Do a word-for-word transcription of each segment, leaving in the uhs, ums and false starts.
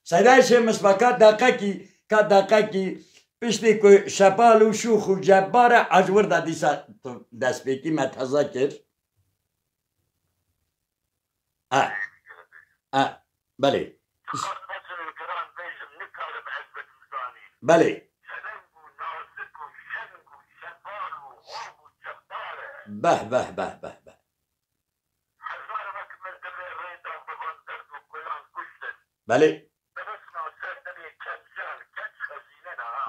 Seydayê Şêx Misbah, ka deqekî, ka deqekî, piştî ku Şepal û Şûx û Cebbar e, ez wir de dîsa tu destpêkî me teze kir. E, e, belê. Belê. Beh, beh, beh, beh, beh. Belê.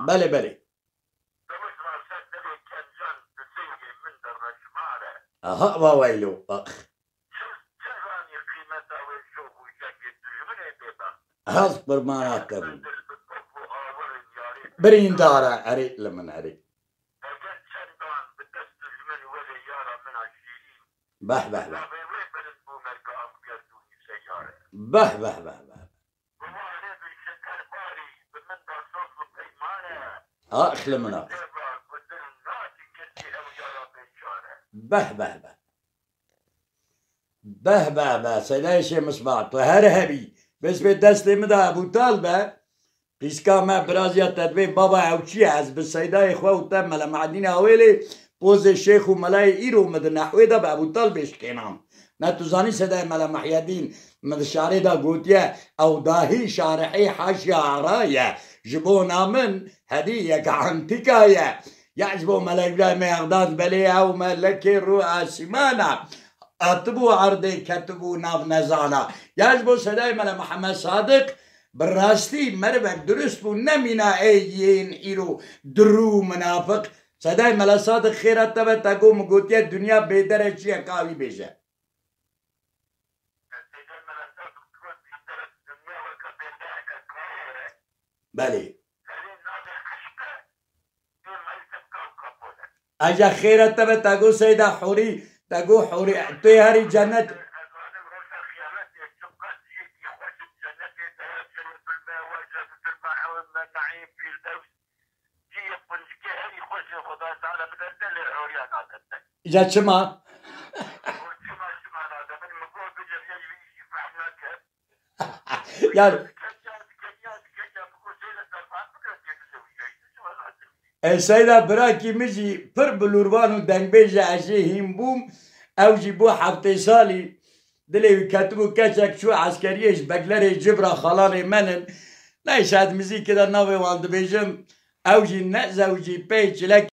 Belê, belê. Aha, wa weylo, bak. Haz qurbana te bû. Birîndar e, erê li min erê. Beh, beh, beh. Beh, beh, beh, beh. Ax li min ax. Beh, beh, beh. Beh, beh, beh. Seydayê Şêx Misbah, tu her hebî. Bes bê destê min de Ebû Talib e. Qîska me, biraziya te dibê, baba ew çi ye? Ez bi Seydayê xwe û te Mele Mehdînê Awêlê, pozê şêx û melayê îro min di nehwê de bi Ebû Talibê şikênam. Ne tu zanî Seydayê Mele Mehyedîn min di şarê de gotiye, ew dahî şarihê haşiya ara ye. Ji bona min hedî yek antîka ye. Ya ji bo Mele Îbrahîmê Exdad belê ew melekê rû asîmana. Hatibû erdê, ketibû nav nezana. Ya ji bo Seydayê Mele Mihemed Sadiq, bi rastî merivek dirust bû, nemîna ê yên îro dirû û minafiq. Seydayê Mele Sadiq xêra te be, te got min gotiye, dinya bêdere çi ye, ka wî bêje. Belê. Eja xêra te be, te got Seyda Hûrî, te got Hûrî, tu yê herî cennet. Ya çima? Ya, e, Seyda birakî min jî pir bilûrvan û dengbêj e, ez jê hîn bûm. Ew jî bû heftê salî, dilê wî ketibû, keçek çû eskeriyê, ji Beglerê Cibra, xalanê min in. Neyse, ez mizîkê de navê wan dibêjim. Ew jî ne zewicî pê çilek